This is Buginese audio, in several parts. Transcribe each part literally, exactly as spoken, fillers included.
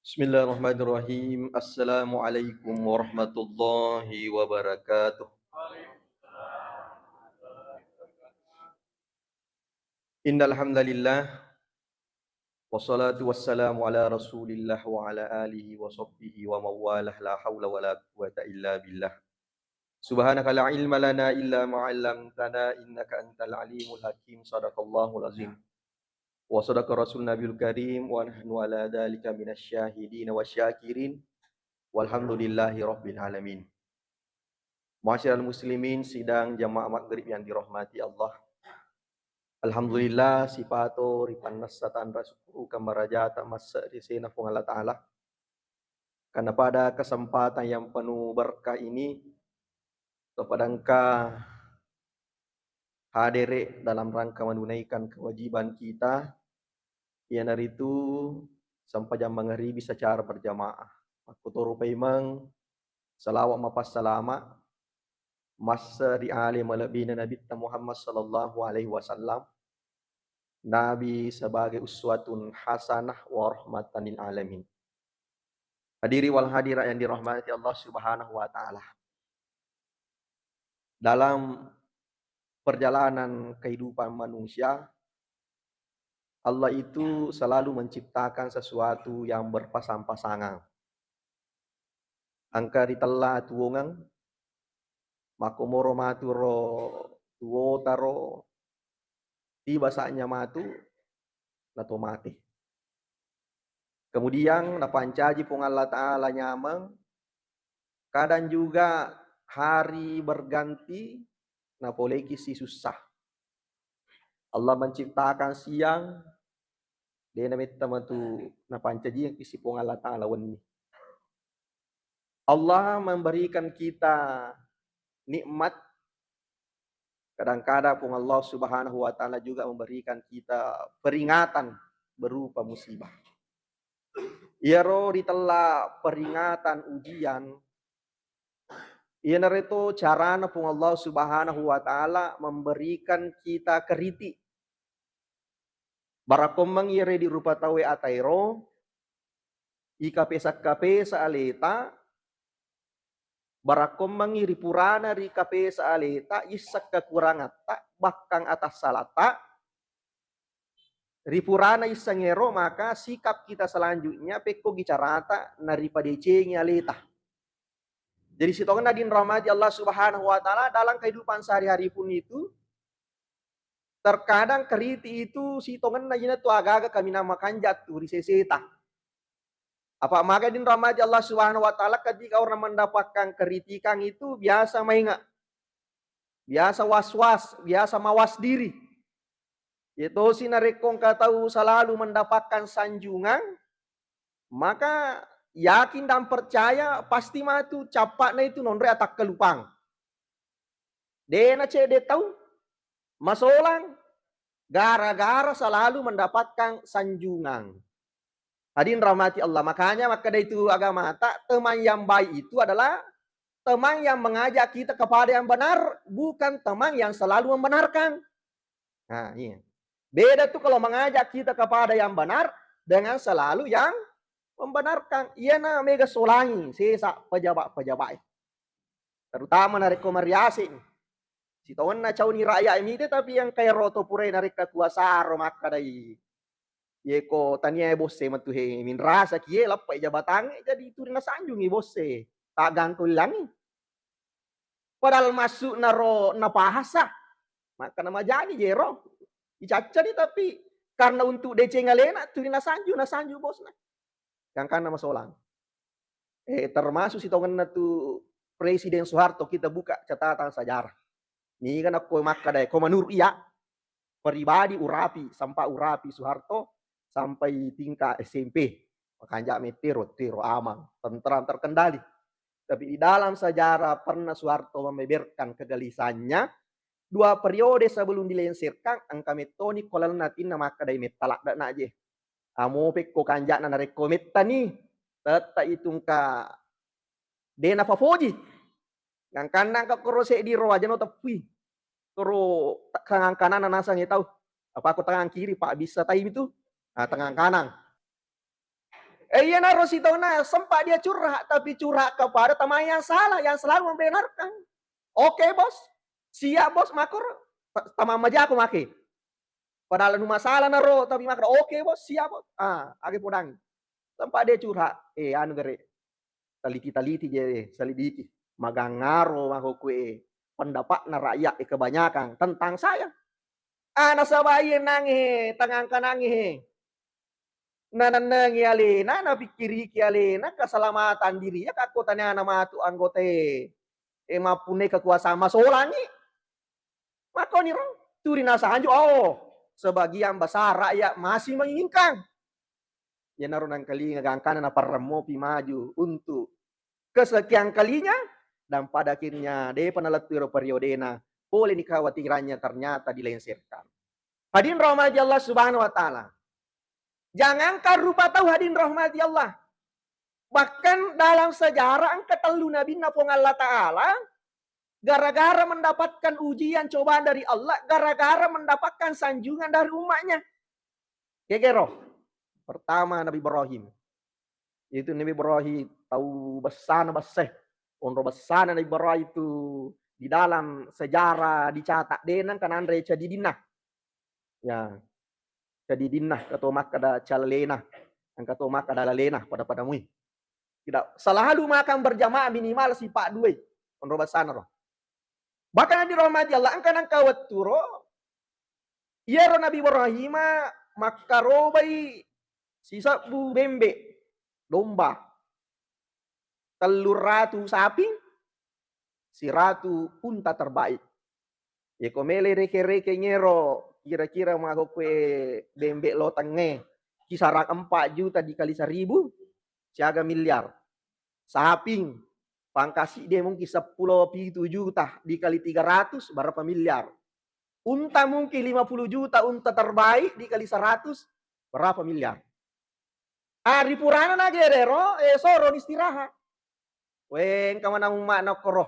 Bismillahirrahmanirrahim. Assalamualaikum warahmatullahi wabarakatuh. Innal hamdalillah. Wassalatu wassalamu ala Rasulillah wa ala alihi wa sahbihi wa mawalah. La haula wala quwwata illa billah. Subhanaka la ilma lana illa ma 'allamtana innaka antal alimul hakim. Sadaqallahul azim. Wa sadaqa Rasul Nabiul Karim wa nahnu ala dzalika minasy syahidin wasy syakirin. Walhamdulillahi rabbil alamin. Ma'asyiral muslimin, sidang jamaah maghrib yang dirahmati Allah. Alhamdulillah, sipato ripannessa tanra sukkuru kamarajata masse ri sena Puang Allah Ta'ala. Karena pada kesempatan yang penuh berkah ini, kepada engka hadere dalam rangka menunaikan kewajiban kita, iyanaritu sempajang mangaribi secara berjamaah. Makkutoro paimeng, salawat mapassalama, masse ri ale malebbina Nabitta Muhammad sallallahu alaihi wasallam, Nabi sebagai uswatun hasanah wa rahmatan lil alamin. Hadiri wal hadirat yang dirahmati Allah Subhanahu wa Ta'ala. Dalam perjalanan kehidupan manusia, Allah itu selalu menciptakan sesuatu yang berpasang-pasangan. Engka ritella tuwongeng, makkomoro matu ro tuwota ro, tiba saatnya matu, nato mate. Kemudian napancaji Puang Allah Ta'ala nyameng, kadang juga hari berganti, napoleiki si susah. Allah menciptakan siang, de nametta matu napancajiangki si Puang Allah Ta'ala wenni. Allah memberikan kita nikmat, kadang-kadang Puang Allah Subhanahu wa Ta'ala juga memberikan kita peringatan berupa musibah. Iyaro ritella peringatan, ujian, iyanaritu carana Puang Allah Subhanahu wa Ta'ala memberikan kita keriti. Barakkommeng iyaro di rupa tauwe ataero, ikapesa-kapesa aleta, barakkommengi ri purana ri kapesa aleta, isseng kekurangatta, bahkan atassalatta, ri purana issengngero, maka sikap kita selanjutnya pekkogi carata naripadecengi aleta. Jadi sitongenna dinrahmati Allah Subhanahu wa Ta'ala, dalam kehidupan sehari-hari pun itu, terkadang keriti itu sitongenna jina tu aga-aga kaminang makanja tu ri seseta. Apa maga dinrahmati Allah Subhanahu wa Ta'ala, ketika orang mendapatkan kritikan itu biasa mainga, biasa was-was, biasa mawas diri. Yetosi narekko engka tau selalu mendapatkan sanjungan, maka yakin dan percaya pasti matu cappa'na itu nonroi atakkalupang. Dena cedde tau masolang gara-gara selalu mendapatkan sanjungan. Hadirin rahmati Allah, makanya makkeda itu agamata, teman yang baik itu adalah teman yang mengajak kita kepada yang benar, bukan teman yang selalu membenarkan. Nah, iya. Beda tuh kalau mengajak kita kepada yang benar dengan selalu yang membenarkan. Iyana mega solangi sesa pejabat-pejabat. Terutama narekko mariase ni. Sitawenna cauni rakyat mite, tapi yang kairo to purai narekka kuasaro makkadai. Yeko tania bosse matu he, minrasa kie lappai jabatangnge, jadi turi nasanjungi bosse. Tagang tullangi. Padahal maksudna ro napahasa. Makkana majani jero. Icaccani, tapi karena untuk deceng alena, tuli nasanju, nasanju bosna. Gangkanna masolang. Eh, termasuk sitongenna tu Presiden Soeharto, kita buka catatan sejarah. Niga nakko makkadai, ko menurut iya, pribadi urapi, sampai urapi Soeharto sampai tingkat S M P. Makanja mettero, tero aman, tentram terkendali. Tapi di dalam sejarah pernah Soeharto membeberkan kegelisahannya, dua periode sebelum dilengsarkan, engka mettoni ko lalenna atinna makkadai metta ladde na je. Amo pekko kanjana narekko mettani, tetta itu engka de nafafoji. Gangkanna engka koro seddi ro aja no teppui. Koro tangang kanana nasangi tau. Apa ko tangang kiri, Pak, bisa tai itu? Nah, tangang kanang. Eh, iyanaro sitaunna sempat dia curhat, tapi curhat kepada teman yang salah, yang selalu membenarkan. Oke, Bos. Siap, Bos, makor. Ta-, tamammaja aku make. Padahal nu masalah naro, tapi makna, "Oke, Bos, siap, Bos." Ah, age podang. Tempat dia curhat, eh, anu gare. Taliti-taliti je, selidiki. Magangaro mako kue pendapatna rakyat, eh, kebanyakan tentang saya. Ah, nasaba iye nangnge, tangangka nangnge. Nanennengi alena, napikkiriki alena, keselamatan dirinya, kakko taniana matu anggotae, eh, mappunnai kekuasaan masolangi. Makkoniro, turi nasanju, oh, sebagian besar rakyat masih menginginkan. Iyanaro nangkalinga gangkana naparremmopi maju untuk kesekian kalinya, dan pada akhirnya depa nalettu ero periodena, pole ni khawatirannya ternyata dilengsarkan. Hadirin rahmati Allah Subhanahu wa Ta'ala. Jangankan rupa tau, hadirin rahmati Allah. Bahkan dalam sejarah engka tellu nabinna Puang Allah Ta'ala, gara-gara mendapatkan ujian, cobaan dari Allah, gara-gara mendapatkan sanjungan dari umatnya. Kegero. Pertama, Nabi Ibrahim. Itu Nabi Ibrahim tau bessana besse. Onro bessana Nabi Ibrahim itu di dalam sejarah dicatat, de nengka nanre cedidinna. Ya, cedidinna, engka to makkeda calalena, engka to makkeda lalena, pada-pada mui. Tidak, selalu makan berjamaah minimal sipa dua. Onro bessana ro. Bahkan dirahmati Allah, engka nengka wetturo, iyaro Nabi Ibrahima makkarobai sisebbu bembe, domba, telluratu saping, siratu unta terbaik. Yeko mele reke-rekengngero, kira-kira makokkue bembe lotengnge, kisaran empat juta dikali seribu, siaga miliar. Saping, pangka siddi mungkin seppulo pitu juta dikali tiga ratus, berapa miliar. Unta mungkin lima puluh juta, unta terbaik dikali seratus, berapa miliar. Ah, ri purana nagerero, eh, soroni istirahat. Weh, engka maneng umma'na okkoro.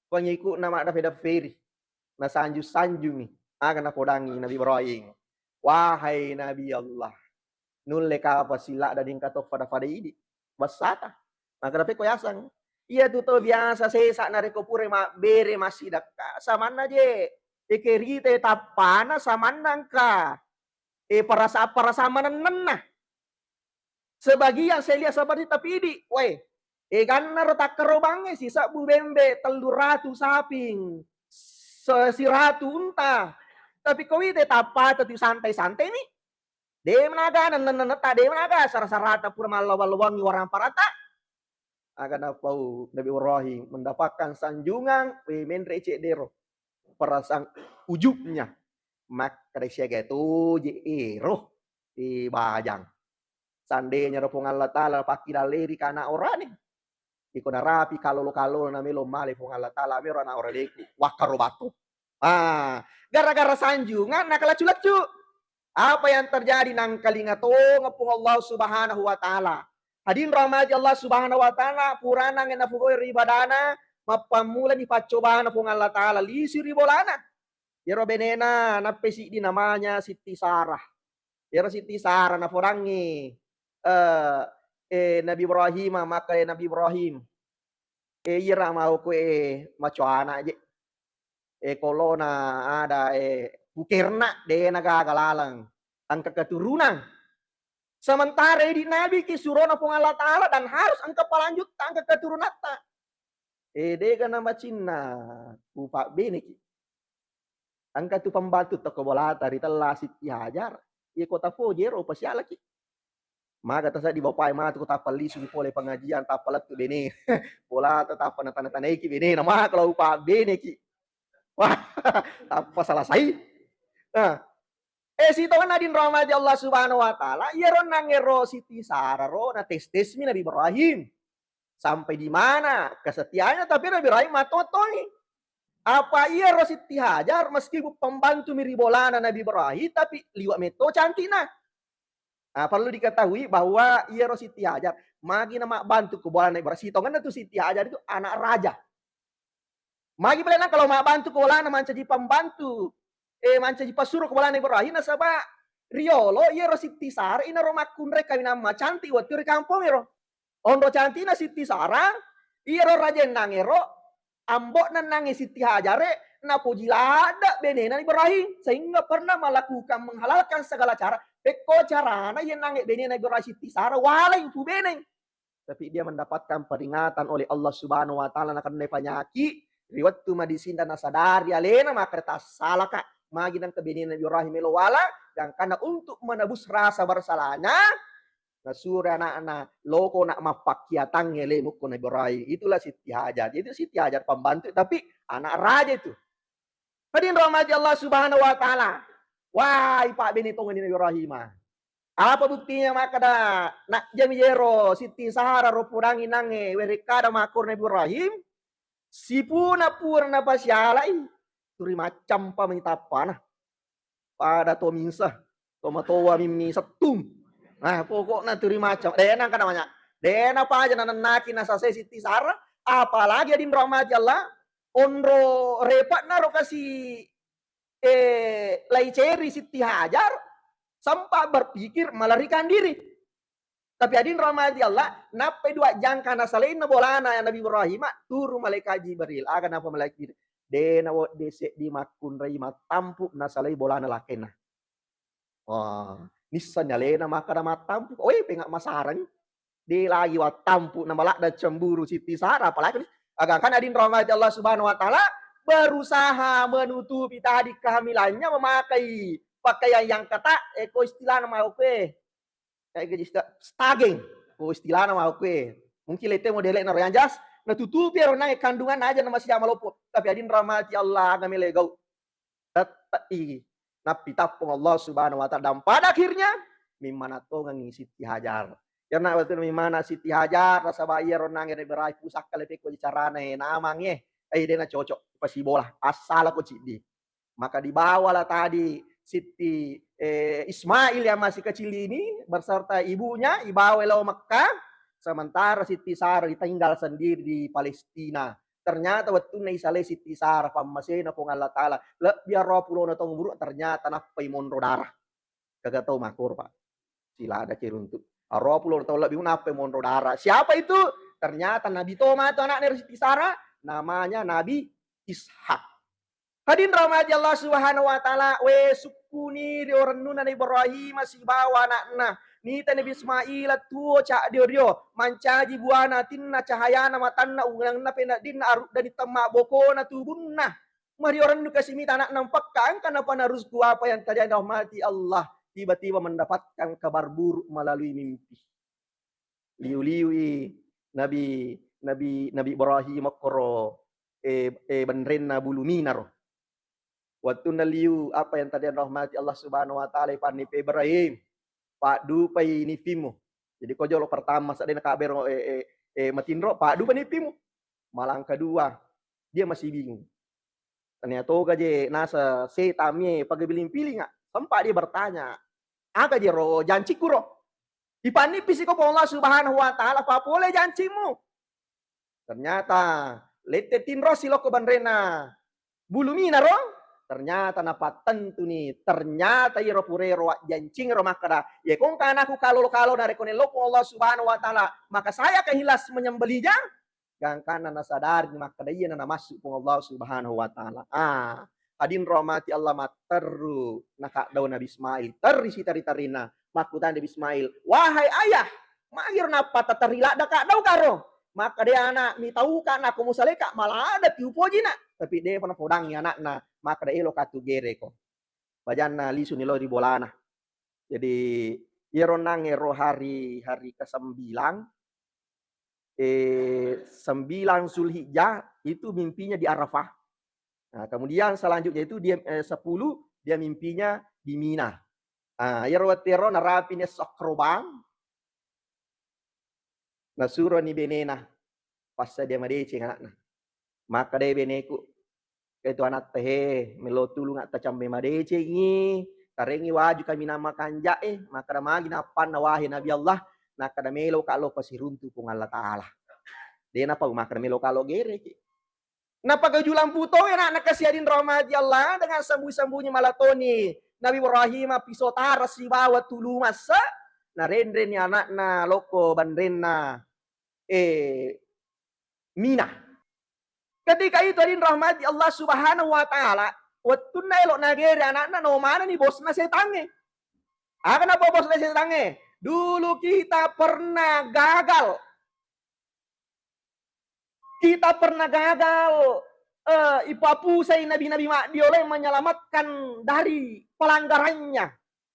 Pengikutna maddafe-dafferi. Nasanju-sanjungi. Aga napodangi Nabi Ibrahim. Wahai Nabi Allah, nulle kapa siladda dingka to fada-fada idi. Bassata. Maka dape ko yasang. Iya tu to biasa sesa narekko pura mabbere massidakka. Samanna je. Eke rite tappana samanna engka. Eh, perasaan-perasaan manennenna. Sebagian saya lihat seperti tapi idi, weh, egannaro takkarobangnge sisebbu bembe, telluratu saping, se-, siratu unta. Tapi ko wite tappata tu santai-santai ni. De managa nenennetta, de managa sara-sarata pura mallawang-lawangi warang parata. Aga napau Nabi Ibrahim mendapatkan sanjungan, weh, menre cedde ro. Perasaan ujubnya. Makkeda siaga toje ero, eh, bajang. Seandainya ro Puang Allah Ta'ala pakkidalleri kana orane. Iko narapi kalolo-kalolo namelo male Puang Allah Ta'ala, mero ana oraneku. Wakkaro batu. Ah, gara-gara sanjungan nakalacu-lacu. Apa yang terjadi? Nangkalinga tongeng Puang Allah Subhanahu wa Ta'ala. Hadirin rahmati Allah Subhanahu wa Ta'ala, puranangnge nafugoi ri ibadana, mappammulani paccobana Puang Allah Ta'ala, lisi ri bolana. Iyaro benena nappai siddi namanya Sitti Sarah. Iyaro Sitti Sarah nafodangngi, eh, eh, Nabi Ibrahim, makkeda Nabi Ibrahim, eh, iyara mau koe macoana je. Eh, kolona ada, eh, pukerna, de nagaga laleng engka keturunan. Sementara idi Nabi ki surona Puang Allah Ta'ala dan harus engka palanjutta, engka keturunatta. Eh, dega namacinna upabbeneki. Engka tu pembantu toko bolata ritella Sitti Hajar. Iya kota Fojero upasialaki. Maga tasaddi bapae matu ko tappa lisu pole pengajian, tappa lettu bene. Bolata tappa natana-tanaiki bene, na maka lo upabbeneki. Wah, tappa selesai. Nah, eh, sitongenna hadirin rahmati Allah Subhanahu wa Ta'ala, iyaro nangero Sitti Sarah ro, na tes-tesmi Nabi Ibrahim. Sampai di mana kesetiaannya, tapi Nabi Ibrahim matotoi. Apa iyaro Sitti Hajar meskipun pembantu mi ri bolana Nabi Ibrahim, tapi liwa metto cantikna. Nah, perlu diketahui bahwa iyaro Sitti Hajar, magi na mabbantu ko bolana Ibrahim, sitongenna tu Sitti Hajar itu anak raja. Magi bela nang kalau mabbantu ko bolana mancaji pembantu, eh, mancaji pasuro ko bolana Ibrahim, nasaba riolo iyaro Sitti Sara inaro makkunrai kawinang macantik wettu ri kampongngero. Onro cantikna Sitti Sara, iyaro rajennangngero, ambo'na nangnge Sitti Hajare, napoji ladde benena Ibrahim, sehingga pernah melakukan menghalalkan segala cara, pekko carana iya nangnge benena Ibrahim Sitti Sara, walai upu beneng. Tapi dia mendapatkan peringatan oleh Allah Subhanahu wa Ta'ala, nakenna penyakit, ri wettu madisinna nasadari alena, maka tassalaka, magi nengka benena Ibrahim melo wala, gangkanna untuk menebus rasa bersalahnya, nasuro anakna loko nak mappakkiatangnge le mukko Nabi Ibrahim. Itulah Siti Hajar. Jadi Siti Hajar pembantu tapi anak raja itu. Hadirin rahmati Allah Subhanahu wa Ta'ala. Wah, ipabbene tongeng Nabi Ibrahim. Apa buktinya makkeda najjami yero Siti Sahara ro pudangi nangnge werekkada makkoro Nabi Ibrahim, sipuna pura napasialai, turi maccampa mani tappana. Pada to minsa, to matoa mimmi settung. Nah, pokokna turi macam. Dena kan namanya. Dena paja nanennaki nasasai Siti Sara, apalagi hadirin rahmati Allah, onro repatna ro kasi, eh, laiceri Siti Hajar, sempat berpikir melarikan diri. Tapi hadirin rahmati Allah, nappai dua jangka nasalainna bolana Nabi Ibrahim, turu malaikat Jibril. Aga napa malaikat Jibril? Dena wodde seddi makkunrai mattampu nasalai bolana lakena. Wah, nissenni alena makkeda mattampu. Oi, penga masarang. De lagi wattampu na maladda cemburu Siti Sara, apalagi ni. Aga kan hadirin rahmati Allah Subhanahu wa Ta'ala, berusaha menutupi tadi kehamilannya memakai pakaian yang ketat, eh, ko istilahna mau kue. Kayak gaji sta-, stageng. Ko istilahna mau kue. Mungkin lete modele na yang jelas, natutupi ero nang kandungan aja na masih ama loppo. Tapi hadirin rahmati Allah, aga mele gau. Tette'i nappitappung Allah Subhanahu wa Ta'ala. Dan pada akhirnya, mimmana tongengi Siti Hajar. Karena waktu mimmana Siti Hajar, nasaba iyaro nangnge berai pusakka lepekko carana, eh, namangnge, eh, dena cocok, pasibola, assalako ciddi. Maka dibawalah tadi Siti, eh, Ismail yang masih kecil ini beserta ibunya, ibawa lao Mekah, sementara Siti Sarah ditinggal sendiri di Palestina. Ternyata wettunna isalai Siti Sarah, pammasena Puang Allah Ta'ala, lebbi arua pulona taung umuru, ternyata nappai monro darah. Kaga tau makkoro, Pak. Silada kiruntu. Arua pulona taung lebbi nappai monro darah. Siapa itu? Ternyata Nabi Toma itu anaknya Siti Sarah, namanya Nabi Ishak. Hadirin rahmati Allah Subhanahu wa Ta'ala, we sukkuni rio rennuna Nabi Ibrahim sibawa anakna. Nita Nabi Ismail tuo cak dio-dio, mancaji buana atinna, cahayana matanna, unganna peneddinna, aruddani temma bokona tubunna. Mario rennu kasi mita anakna mpekka, engka napanarusku apa yang terjadi rahmati Allah. Tiba-tiba mendapatkan kabar buruk melalui mimpi. Liu-liui Nabi, Nabi, Nabi Ibrahim okkoro, eh, eh, benrenna bulu minaro. Wettunna liu, apa yang tadi rahmati Allah Subhanahu wa Ta'ala, ipannipi Ibrahim, paddupai nipimmu. Jadi ko jolo pertama seddena kabero, eh, eh, eh, matinro, paddupai nipimmu. Malang kedua, dia masih bingung. Tania toga je nasa setamie pagabiling-pilinga. Sempat dia bertanya, aga je ro jancikku ro? Ipannipi siko Puang Allah Subhanahu wa Ta'ala, papole jancimu. Ternyata lette tinro silokko benrenna bulu minaro. Ternyata napattentuni, ternyata iyaro purero wajjancing ro makkeda, ye kongka anakku kalo-kalo narekko nello Puang Allah Subhanahu wa Ta'ala, maka saya akan ikhlas menyembelihnya. Gangkanna nasadari makkeda iyana namassu Puang Allah Subhanahu wa Ta'ala. Ah, hadirin rahmati Allah, matteru nakaddau Nabi Ismail, terri sitari-tarina. Makkutana Nabi Ismail, "Wahai ayah, magiro nappa taterri ladda kaddau karo?" Makkeda, "Anak, mitauka nako musaleka, malada pi upojina." Tapi depa napodangi anakna, makkeda, "Elo katu gereko." Bajanna lisu ni lo ri bolana. Jadi, iyaro nang ero hari, hari kesembilan, eh, sembilan Zulhijjah itu mimpinya di Arafah. Nah, kemudian selanjutnya itu dia, eh, sepuluh dia mimpinya di Mina. Ah, iyaro wettu ero narapini esso Akroban, nasuroni benena passadia madeceng anakna. Makkedai beneku, "Itu anatta he, melo tulunga tacamme madecengi, tarengi waju kaminang makanja'e, makkeda magi nappanna wahe Nabi Allah, nakkeda meloka lo pasiruntu Puang Allah Ta'ala." Denapa makkeda meloka lo gereki. Napagaju lampu towe anakna kasi hadirin rahmati Allah, dengan sembunyi-sembunyi malatoni Nabi Ibrahim pisotara sibawa tulu massa, narenreni anakna lokko banrenna, eh, Mina. Ketika itu, hadirin rahmati Allah Subhanahu wa Ta'ala, wettunna elo nagere anakna, no manani bosna setangnge. Aga napa bosna setangnge? Dulu kita pernah gagal. Kita pernah gagal, eh, ipapusai nabi-nabi maddiolo yang menyelamatkan dari pelanggarannya.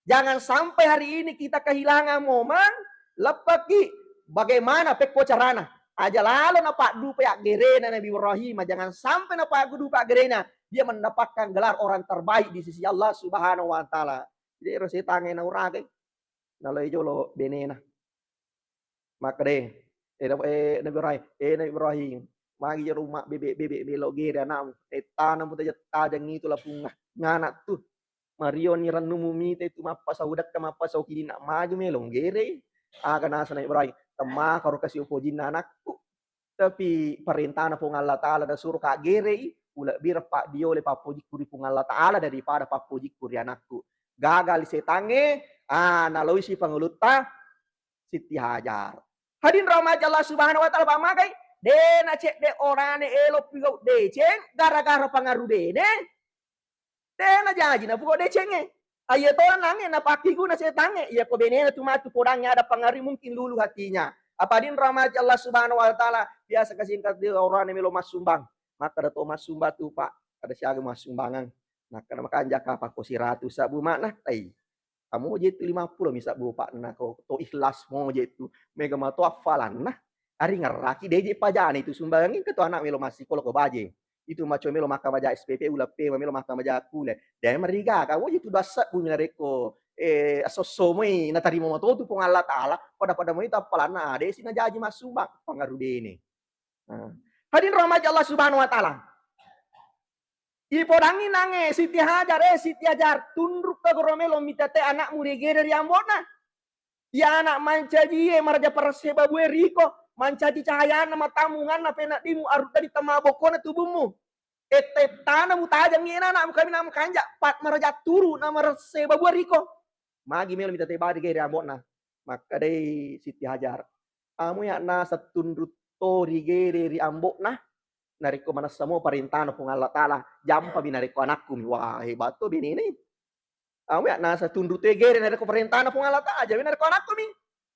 Jangan sampai hari ini kita kehilangan momen, leppeki bagaimana pekko carana. Aja lalo napaddupai aggerena Nabi Ibrahim, jangan sampai napaddupai aggerena, dia mendapatkan gelar orang terbaik di sisi Allah Subhanahu wa Ta'ala. Jadi, ero setangnge nauragai, naloi jolo benena. Makkeda, eh, Nab-, eh, Nabi Ibrahim, eh, Nabi Ibrahim, magi jero umma bebe-, bebe melo gere anakmu. Eh, tanamu taja-, tajang itu lapunga. Ngana tu. Marioni rennumu mite tu mappasau dekka, mappasau kidinna, magi melo gere. Aga nasa Nabi Ibrahim, temmakaro kasi upojinna anakku. Tapi parentana Puang Allah Ta'ala nasuro kaggerei, ulebbireng paddiole pappojikku ri Puang Allah Ta'ala daripada pappojikku ri anakku. Gagal setangnge, ah, naloisi pangulutta Siti Hajar. Hadirin rahmati Allah Subhanahu wa Ta'ala, pamagai, de nacedde orane elo pigau deceng gara-gara pangaru bene, de najaji napugau decengnge. Aye to nangnge napakkiguna setangnge, iya ko benena tu matu podangnge ada pangaru, mungkin lulu hatinya. Apa hadirin rahmati Allah Subhanahu wa Ta'ala, biasa kasingkat de orane melo massumbang. Makkeda to massumbang tu, Pak, ada siaga massumbangan. Makkeda makanja kapang ko siratu sabbu makna, tai. Amo je tu lima puluh mi sabbu, Pak, na ko to ikhlas mo je tu. Mega mato affalanna. Ari ngerraki de je pajana itu sumbangan ke to anak melo massikola ko baje. Itu maco melo makkamaja S P P, uleppe melo makkamaja kule. De mariga ka wo je tu dua sabbu mi narekko, eh, asosso moi natarima mato tu Puang Allah Ta'ala, pada-pada moi tu affalanna ade si najaji massumbang pangaru bene. Nah. Hadirin rahmati Allah Subhanahu wa Ta'ala. Ipodangngi nangnge Siti Hajar, eh, Siti Hajar, tunrukka goro melo mitete anakmu rigere ri ambo'na. Iya anak mancajie maraja paresse babue riko, mancaji cahayana matamunganna peneddimu, arutani tama bokkona tubummu. Etta-ettana mutajangngi anakmu, kaminang makanja, pat maraja turu na maresse babua riko. Magi melo mitete bari gere ambo'na. Makkedai Siti Hajar, amo ya nasa tunru to rigere ri ambo'na, narekko manessa mo parentana Puang Allah Ta'ala, jampami narekko anakku mi. Wah, hebat to benena. Amo ya nasa tunru to gere narekko parentana Puang Allah Ta'ala, jampami narekko anakku mi.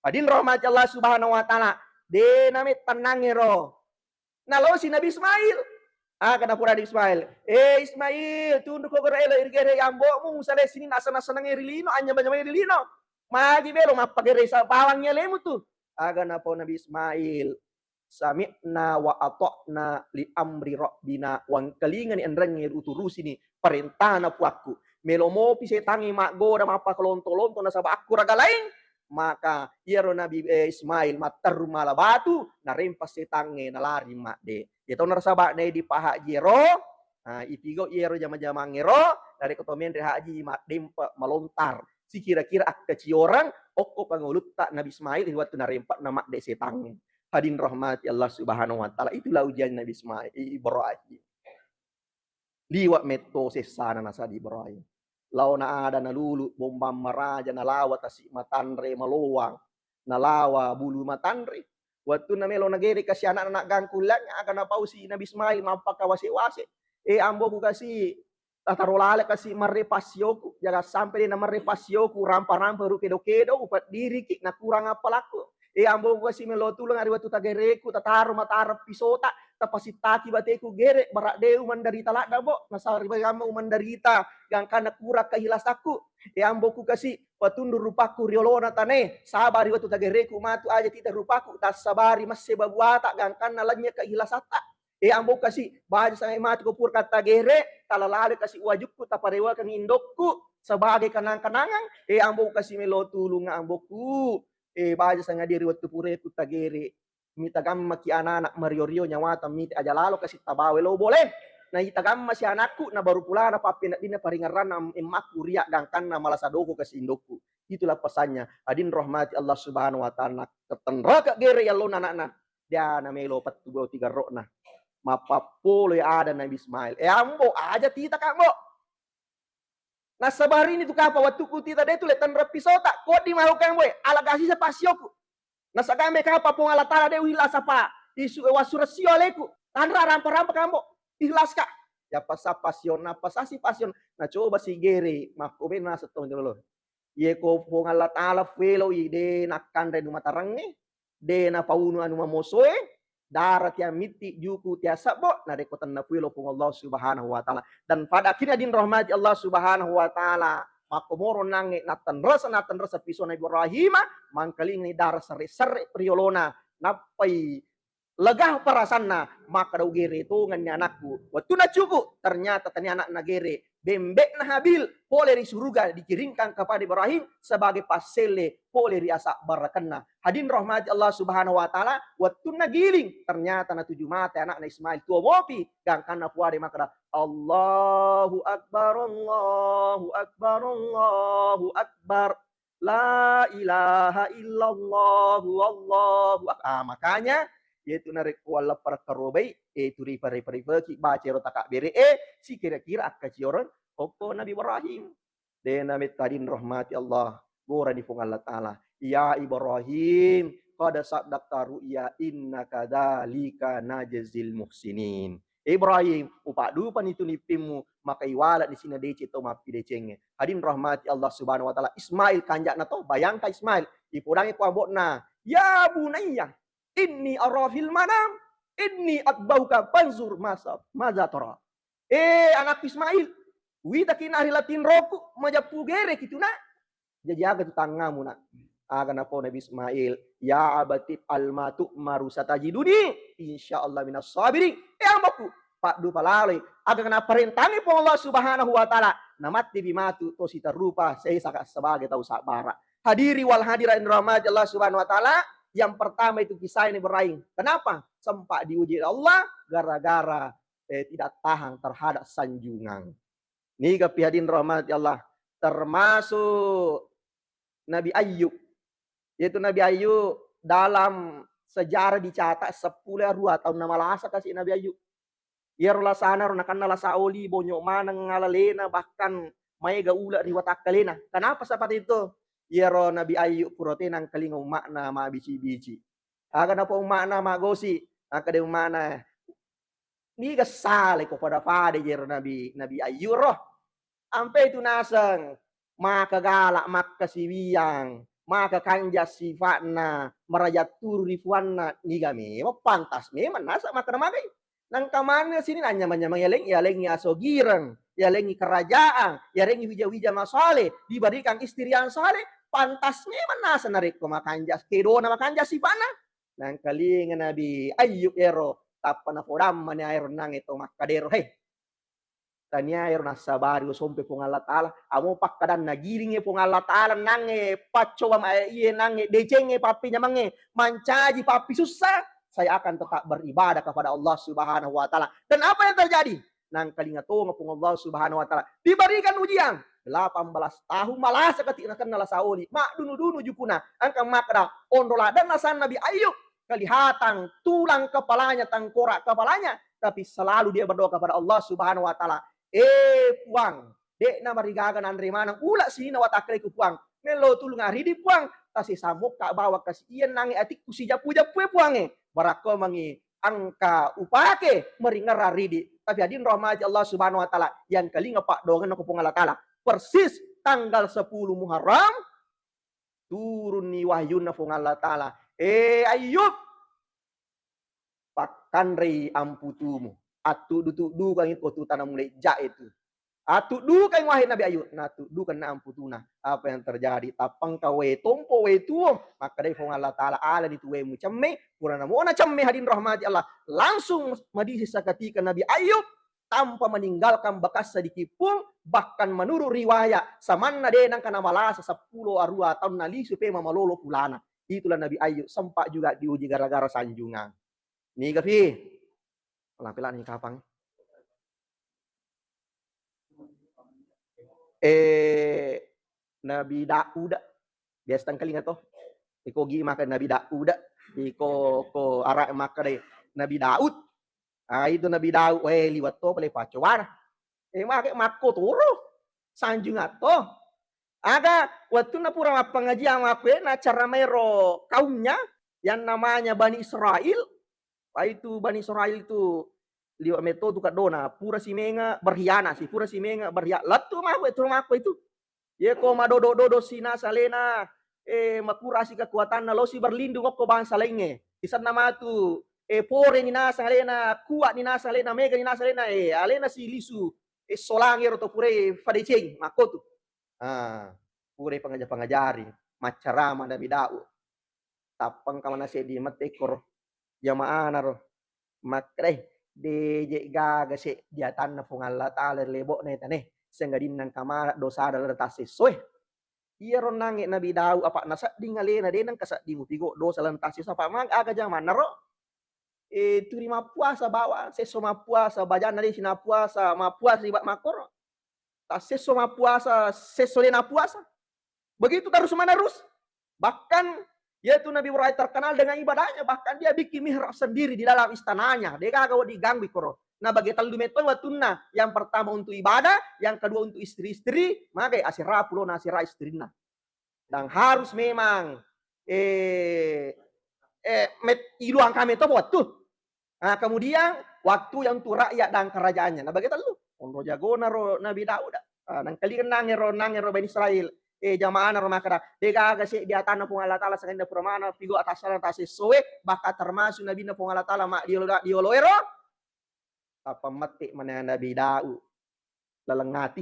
Hadirin rahmati Allah Subhanahu wa Ta'ala, de namettannangero. Nalosi Nabi Ismail. Aga napura Nabi Ismail, "Eh, Ismail, tunruko goro elo irigere ambo'mu, salai sininna asenna-senangnge ri lino, anynyameng-nyamengnge ri lino. Magi melo mappagere sa-, bawang alemu tu." Aga napau Nabi Ismail, "Sami'na wa ata'na li amri rabbina," wangkalingani enrengnge, uturusini parentana puakku. Melo mopi setangnge maggoda mappakalonto-lonto nasaba akkuraga laing, maka iyaro Nabi, eh, Ismail matterru mala batu, narempa setangnge nalari madde. Iya tau nasaba naidi pa haji ero, ah, ipigau iyaro jama-jamangngero, narekko to menre haji maddempe malontar. Sikira-kira akkeciorang okko pangulutta Nabi Ismail ri wettu narempana madde setangnge. Hadirin rahmati Allah Subhanahu wa Ta'ala, itulah ujian Nabi Ismail, Ibrahim. Liwa metto sessana nasaba Ibrahim. Laona ada nalulu bombang maraja, nalawa tasi matanre maloang, nalawa bulu matanre. Wettunna melo nagere kasi anakna naggangkulleng, aga napausi Nabi Ismail mappakawase-wase. Eh, amboku kasi, tataro lale kasi marre passioku, jaga sampe de namarre passioku, rampa-rampa ru kedo-kedo, upeddiriki, nakurang appalakku. Eh, amboku kasi melo tulung ari wettu tagereku, tataro matareng pisota, tapasittaki bateku gere, bara de umenderita ladda, Bo, nasaba ribagamma umenderita, gangkanna kurang kehilasakku. Eh, amboku kasi, patunru rupakku ri olona tanae, saba ri wettu tagereku matu aja tita rupakku, tassabari masse babuata, gangkanna lennye kehilasatta. Eh, amboku kasi, baja sangai matu ko pura katta gere, tala lale kasi wajukku, taparewakeng indokku sebagai kenang-kenangan. Eh, amboku kasi melo tulung, amboku. Eh, baja sangadiri wettu purae ku tagere, mita gammaki anana mario-rio nyawata mita aja lalo kasi tabawa lo bole. Na ita gammasi anakku na baru pulana pappeneddinna paringerranna em-, emmakku ria gangkanna malasa doko kasi indokku. Itulah pesannya. Hadirin rahmati Allah Subhanahu wa Ta'ala, ketenraka gere yallona anakna. Dia namelo pettu boti garrokna. Mappappoloi ada Nabi Ismail. Eh, ambo, aja tita ka, Mbo. Nasaba rini tu kapa wettukku tita de tu le tenreppi sota, kodi mau kamboe, ala gasi sa pasioku. Nasagambe kapa Puang Allah Taala de uhilla sapa, isu e wasura sio aleku. Tanra rampa-rampa kambo, ikhlas ka. Ya pasa pasion, na pasasi pasion, na coba si gere, makko bena setong jolo. Ye ko Puang Allah Taala feloi de nakkanre nu matarangnge, de napaunu anu mamosoe, dara tia mitti, juku tia sebbo, narekko tenna fuelo Puang Allah Subhanahu wa Taala. Dan pada akhirnya din rahmati Allah Subhanahu wa Taala, makkomoro nangnge natenresa, natenresa piso Nabi Ibrahim, mangkalingni dara serre-serre riolona, nappai lega parasanna, makkeda, "Ugere tongenni anakku." Wettunna cuku, ternyata tania anakna gere, bembe'na Habil pole ri suruga dikiringkan kepada Ibrahim sebagai passelle pole ri asa barakenna. Hadirin rahmati Allah Subhanahu wa Taala, wettunna giling, ternyata natuju mate anakna Ismail, tuo mopi, gangkanna puade makkeda, "Allahu Akbar, Allahu Akbar, Allahu Akbar. La ilaha illallah, Allahu Ak-," ah, makanya, yaitu narekko walleppara karobai, eh, tu ripa-, ripa-, ripaki baca ero takabbere'e, sikira-kira akkacioreng okko Nabi Ibrahim. De nametta hadirin rahmati Allah, gorani Puang Allah Taala. "Ya Ibrahim, qad saddaqta ru'ya inna kadzalika najzil muhsinin." Ibrahim, upaddupani tu nippimmu, maka iwala di sini deceng to mappidecengnge. Hadirin rahmati Allah Subhanahu wa Taala, Ismail kanja'na to, bayangkan Ismail, ipodangi ko ambo'na, "Ya bunayya, inni ara fil manam, inni adbahuka fanzur masa-, maza tara." Eh, anakku Ismail, witaki na ri latinroku, majeppu gereki tu, Nak. Jaji aga tu tangngamu, Nak? Aga napau Nabi Ismail, "Ya abati if'al ma tu'maru satajiduni insyaallah minas sabirin." Eh, amboku, paddupa laloi aga naparentangi Puang Allah Subhanahu wa Taala, namattipi matu to siterrupa, sesaka sebagai tau sabbara. Hadiri wal hadirat yang dirahmati Allah Subhanahu wa Taala, yang pertama itu kisah Nabi Ibrahim. Kenapa? Sempat diuji Allah gara-gara, eh, tidak tahan terhadap sanjungan. Niga pi hadirin rahmati Allah, termasuk Nabi Ayub. Yaitu Nabi Ayub dalam sejarah dicatat seppulo arua taunna malasa kasi Nabi Ayub. Iyaro lasana ro nakenna lasa oli, bonyo maneng alalena, bahkan maega ula ri watakkalena. Kenapa seperti itu? Iyaro Nabi Ayub pura tena engkalinga umma'na mabbici-bici. Aga napau umma'na maggosi, akkeda umma'na, "Niga salai ko pada-pada jero Nabi, Nabi Ayub ro? Ampe tu naseng maka galak, makkasiwiang, maka kanja sifatna, maraja turu ri puanna, niga memang pantas memang naseng makkeda magai." Nangka maneng sini nanyamang-nyamang, yalengngi, yalengngi asogireng, yalengngi kerajaan, yalengngi wija-wija masale, diberikan istri yang saleh, pantas memang naseng narekko makanja, kedona makanja sifatna. Nangkalinga Nabi Ayub ero, tappa napodammani aero nangnge to makkadero, "He, tania ero nassabari usompe Puang Allah Taala." Amo pakkadanna gilingnge Puang Allah Taala nangnge paccoba ma-, iye nangnge decengnge pappijamangnge mancaji pappisussa, saya akan tetap beribadah kepada Allah Subhanahu wa Taala. Dan apa yang terjadi? Nangkalinga tonga Puang Allah Subhanahu wa Taala. Diberikan ujian. Delapan belas tahun malasa ketika kena lasa oli. Maddunu-dunu jukuna. Engka makkeda, onro ladang lasa Nabi Ayub. Kelihatan tulang kepalanya, tengkorak kepalanya. Tapi selalu dia berdoa kepada Allah Subhanahu wa Taala. Eh, Puang, de'na marigaga nanre maneng ula sininna watakkaleku, Puang. Mello tulung aridi, Puang. Tasisamukka bawang kasi iye nangnge atikku sijappu-jappue, Puangnge. Barakko mangi engka upake maringerrang ridi. Tapi hadirin rahmati Allah Subhanahu wa Taala, yang kelinga paddoangenna ko Puang Allah Taala. Persis tanggal sepuluh Muharram, turunni wahyunna Puang Allah Taala, "Eh, Ayub, pakkanrei amputumu. Attuddu-tuddukangi ko tu tana mulejja itu." Attuddukangi, wahai Nabi Ayub, natuddukanna amputuna. Apa yang terjadi? Tappangka wae tompo, wae tuo, makkedai Puang Allah Taala, "Alani tu wae mucemme." Purana mona cemme, hadirin rahmati Allah, langsung madisi seketika Nabi Ayub tanpa meninggalkan bekas sedikit pun. Bahkan menurut riwayat, samanna de nangka namalasa seppulo arua taunna lisu pema malolo pulana. Itulah Nabi Ayub sempat juga diuji gara-gara sanjungan. Niga fi? Lampe lani kapang. Eh, Nabi Dauda. Biasa tangkalinga to. Iko gi maka Nabi Dauda. Iko ko Arab maka dai Nabi Daud. Ah, itu Nabi Daud, eh, liwat to pale paccobana. Eh, make makko toro. sanjung atto. Aga wettunna pura mappangajiang makkuena cara maero kaumnya yang namanya Bani Israel, wah itu Bani Israel itu liwa metto tu kaddona, pura simenga berhianat si, pura simenga berhianat. Lettu makku itu, makku itu. Ye ko madodo-dodo si naseng alena, eh, makurasi kekuatanna, lo si berlindung okko bangsa laingnge. Isenna matu, eh, pore ni naseng alena, kuat ni naseng alena, mega ni naseng alena, eh, alena si lisu, eh, solang ero to pura fadeceng, makko tu. Ah, pura pangaja-pangajari, maccarama Nabi Daud. Tappa engka maneng seddi mette koro jamaana ro. Makkedai, de je gaga seddi atanna Puang Allah Taala ri lebo'na tane, sangadinna engka maneng dosa dalam tassesso e. Iyaro nangnge Nabi Daud apa nasedding alena, de nengka sedding mupigo dosa dalam tassesso apa mang aga jamanna ro. Eh, turi mappuasa bawang, sesso mappuasa, bajanna de si napuasa, mappuasa riba makkoro. Tassesso mappuasa, sesso de napuasa. Begitu terus menerus. Bahkan yaitu Nabi Ibrahim terkenal dengan ibadahnya, bahkan dia bikin mihrab sendiri di dalam istananya. De gaga wedding diganggu koro. Nah, bagi tellu metto wettunna. Yang pertama untuk ibadah, yang kedua untuk istri-istri, magai asera pulona asera istrinna. Dan harus memang, eh, eh, met-, iluang kami to wettu. Ah, kemudian waktu yang untuk rakyat dan kerajaannya. Nah, bagi tellu. Onro jagona ro Nabi Daud. Ah, nangkali kenang ero, nang ero Bani Israel. Eh, jamaana ro makkeda, de gaga seddi atanna Puang Allah Taala sangadinna pura maneng pigo atasana tasessoe, bahkan termasuk nabinna Puang Allah Taala ma diolo, diolo ero. Tappa mette maneng Nabi Daud laleng ati,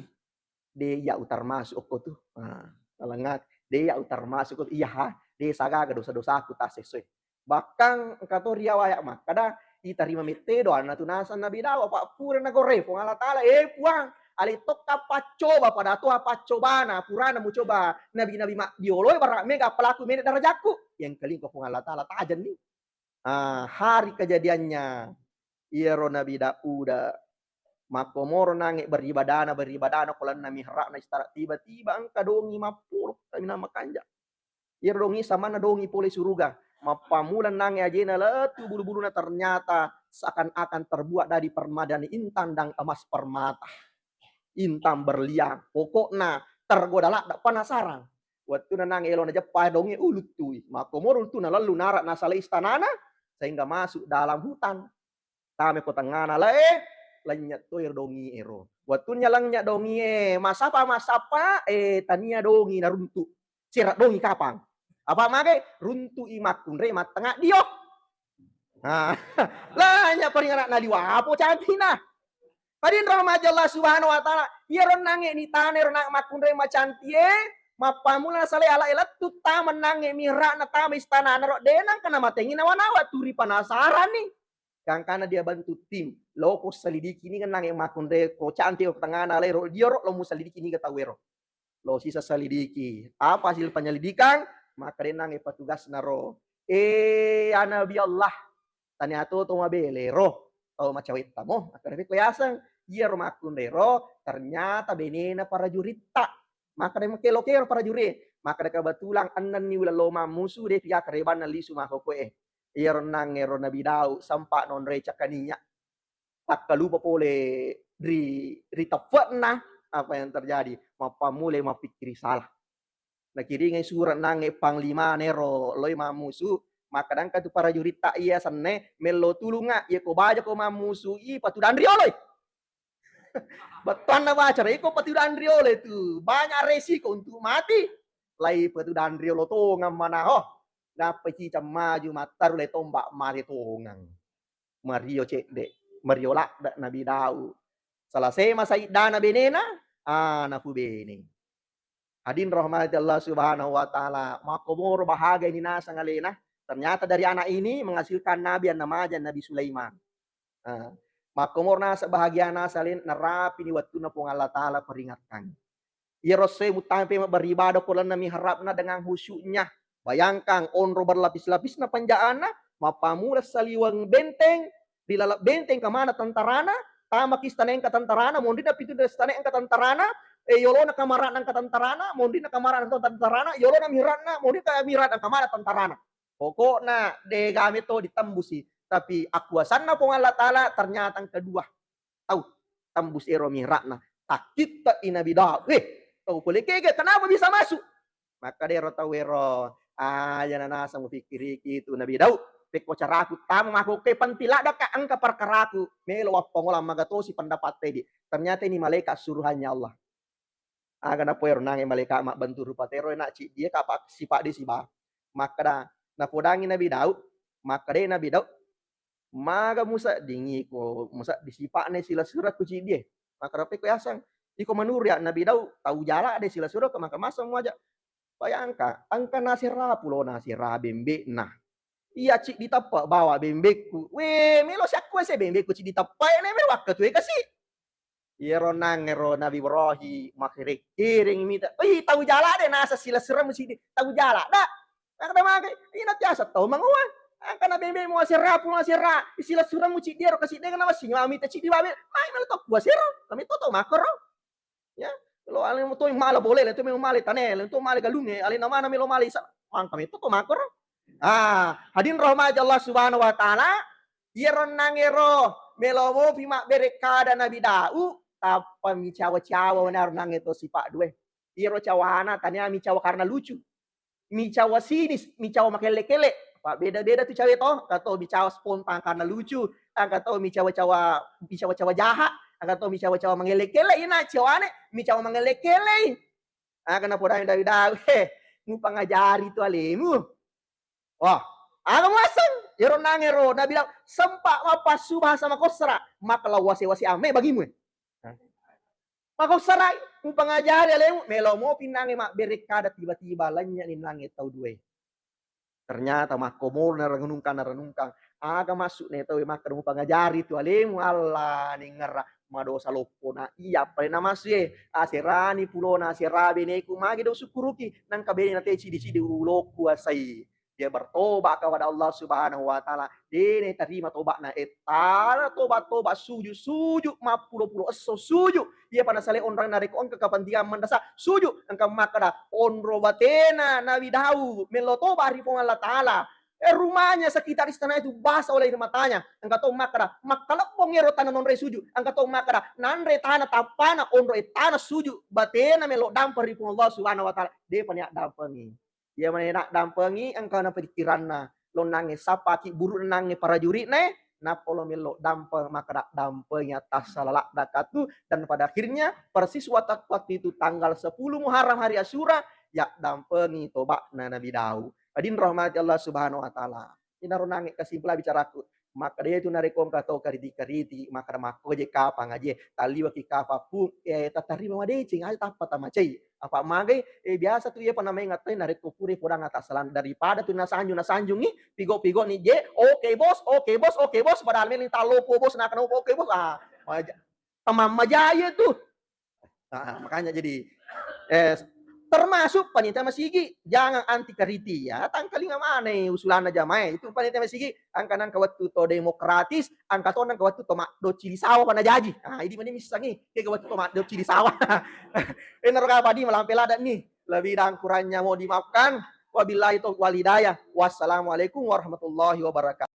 de iya utarmasuk okko tu. Ah, laleng ati, de iya utarmasuk okko tu. Iya ha, de sagaga dosa-dosaku tasessoe. Bahkan engka to riwayat makkeda, itarima mette doanna tu naseng Nabi Daud, apa pura nagore Puang Allah Taala, eh Puang, ale tokka paccoba, pada to paccobana, purana mucoba nabi-nabi maddioloe, bara mega pelaku mene darajakku. Yang kelingko Puang Allah Taala tajenni. Ah, hari kejadiannya, iyaro Nabi Dauda makkomoro nangnge beribadana, beribadana ko lalenna mihrabna istana, tiba-tiba engka dongi mappulo, kaminang makanja. Iyaro dongi samanna dongi pole suruga. Mappamula nangnge ajena lettu bulu-buluna, ternyata seakan-akan terbuat dari permadani intan dan emas permata. Intan berlian. Pokokna tergoda ladde, penasaran. Wettunna nangnge elo najeppa dongi, uluttui. Makkomoro uluttu nalellu nara nasalai istanana sehingga masuk dalam hutan. Tame ko tengngana lae, lennye to ero dongi ero. Wettunna lennye dongi e, massappa, massappa, eh, tania dongi naruntu. Sera dongi kapang. Apa magai? Runtu i makkunrai mattengnga dio. Ah, lennye paringnga naliwa apo cantina. Hadirin rahmati Allah Subhanahu wa Ta'ala, iyaro nangnge ni tana ero nang makkunrai macantie, mappamula nasalai ala e lettu tama nangnge mihrabna, tama istanana ro, de nengka namatengi nawa-nawa, turi penasaran ni. Gangkana dia bantu tim, loko selidiki ni nangnge makkunrai ko cantik ko tengngana lae ro, dio ro lo muselidiki niga tau ero. Lo sisa selidiki. Apa hasil penyelidikan? Makkedai nangnge petugasna ro, eh, ya Nabi Allah, tania to to mabele ro, tau macawetta mo. Makkedai ko yaseng, iyaro makkunrai ro ternyata benena parajuritta. Makkedai, mekelo kero parajuri. Makkedai, kebetulan ennenni uleng lo mammusu, de pia kerebanna lisu makkokkoe. Iyaro nangnge ro Nabi Daud sempat nonroi cakaninya. Takkalupa pole ri, ri teppekna, apa yang terjadi? Mappammulai mappikkiri salah. Nakiringai surat nangnge panglimana ero loi mammusu, makkeda engka tu parajuritta iya senne, mello tulungnga, iya ko baja ko mammusu i, patudanri oloi. Bettuanna baca, iko patudanri riolo itu banyak resiko untuk mati. Lai patudanri riolo tongeng manaho. Nappa cicang maju mattaru lai tombak mate tongeng. Mario cedde, mario ladde Nabi Daud. Selesai masa iddana benena, ah, napubene. Hadirin rahmati Allah Subhanahu wa Ta'ala, makkomoro bahagia ini naseng alena. Ternyata dari anak ini menghasilkan nabi yang namanya Nabi Sulaiman. Ah, makkomoro naseng bahagia naseng alena, narapini wettunna Puang Allah Ta'ala peringatkan. Iyaro essoe muttama pe mabberibadah ko lalenna mihrabna dengan khusyuknya. Bayangkan onro berlapis-lapisna panjaanna, mappamula saliweng benteng, ri laleng benteng engka maneng tentarana, tamaki istana engka tentarana, monrinna pintu istana engka tentarana, eh, yolona kamarana engka tentarana, monrinna kamarana engka tentarana, yolona mihrabna, monrinna mihrabna engka maneng tentarana. Pokokna de gaga metto ditembusi, tapi akuasanna Puang Allah Ta'ala ternyata engka dua tau tembus ero mihrabna. Takkitta i Nabi Daud. Weh, tau pole kega, kenapa bisa masuk? Makkeda ero tau ero, "Aja nanaseng mupikkiriki tu Nabi Daud. Pekko caraku tama mako ke panti ladaka engka perkaraku. Melo wappangolang magatosi pendapat tedi. Ternyata ini malaikat suruhannya Allah." Aga napoero nange malaika mabbentuk rupa tero, enak ciddie kapa sifat di siba. Makkeda, napodangi Nabi Daud, makkeda Nabi Daud, "Maga museddingi ko musedding sifa'na silessureng ku ciddie?" Makkeda, "Pekko yaseng, iko menurut ya Nabi Daud, tau jala de silessureng ke maka maseng muaja." Bayangka, engka nasera pulo nasera bembe'na. Iya ciddi teppe bawa bembekku. Weh, melo siakku ese bembekku ciddi teppe ne me wakka tue kasi. Iyaro nangngero Nabi Ibrahim makkereng-kereng mita. Ih, tau jala de nasa silessureng musiddi. Tau jala da. Makkeda mage, ina tiasa tau mangoa. Angka na bembe mo asera, pulo asera. Silessureng muciddi ero kasi de na masing mami ta ciddi babe. Mai melo to kuasero. Kami to to makoro. Ya, lo ale to mala bole, le to mala tane, le to mala galunge, ale na mana melo mala isa. Mangka mi to to makoro. Ah, hadirin rahmati Allah Subhanahu wa taala, iyaro nangngero melo mopi mabbere kada Nabi Daud, tappa micawa-cawa wenaro nangnge to sipa due. Iyaro cawana tania micawa karena lucu. Micawa sinis, micawa makelle-kelle. Apa beda-beda tu cawe to, engka to micawa spontan karena lucu, engka to micawa-cawa, micawa-cawa jahat, engka to micawa-cawa mangelle-kelle, ina cawane micawa mangelle-kelle. Aga napodai Daud, Daud, he, mupangajari tu alemu. Wah, aga muaseng, iyaro nangngero Nabi Daud, sempa mappassu bahasa makossara, maka lao wase-wase ame bagimu. Makossarai, mupangajari alemu, melo mopi nangnge mabbere kada tiba-tiba lennye ni nangnge tau due. Ternyata makkomoro narenungkang, narenungkang. Aga maksudna tau makkeda mupangajari tu alemu, Allah ningerra madosa loppo na iya pale na masu e, aserani pulona asera beneku magi do sukkuruki, nangka bene na te cidi-cidi ulokku asai. Dia bertobat kepada Allah Subhanahu wa Ta'ala. Dene tarima tobatna, ettana tobat-tobat, sujud-sujud, mappulo-pulo esso sujud. Iya pada sale onrang narekko engka kepentingan mendesak sujud, engka makkeda onro batena Nabi Daud mello tobat ri Puang Allah Ta'ala. Eh, rumahnya sekitar istana itu basah oleh air matanya. Engka to makkeda makkalebbong ero tanah nonre sujud. Engka to makkeda nanre tanah tappana onro ettana sujud batena mello dampeng ri Puang Allah Subhanahu wa Ta'ala. Depa nia dampengi. Iya mane naddampengi engka na pikiranna, lo nangnge sappaki buru nangnge parajuri'na e, nappa lo mello dampeng makkeda dampengi atas sala ladda katu, dan pada akhirnya persis watak-, waktu itu tanggal sepuluh Muharram hari Asyura, ya dampengi toba'na Nabi Daud. Hadirin rahmati Allah Subhanahu wa Ta'ala. Inaro nangnge kesimpulan bicaraku. Makkeda iyatu narekko engka to kariti-kariti, makkeda makko je kapang aje, talliwaki kapang pung, eh, tatarima madeceng aja tappa tamacai. Apa magai, eh, biasa tu iya panamainga toi narekko pura podang atassalang daripada tu nasanjung, nasanjungi, pigo-pigo ni je, "Oke, Bos, oke, Bos, oke, Bos," padahal meli tallopo, Bos, nakana, "Oke, Bos." Ah, maja-, tamammaja iya tu. Ah, makanya jadi, eh, termasuk panitia masigi, jangan anti kariti ya, tangkalinga maneng usulanna jamaah itu panitia masigi, angka nangka wettu to demokratis, angka to nangka wettu to maddo cili sawa pana jaji. Ah, idi mani missangi, kega wettu to maddo cili sawa. Enaro kapang di malampe ladang ni, lebih dan kurangnya mau dimaafkan. Wabillahi taufiq wal hidayah. Wassalamualaikum warahmatullahi wabarakatuh.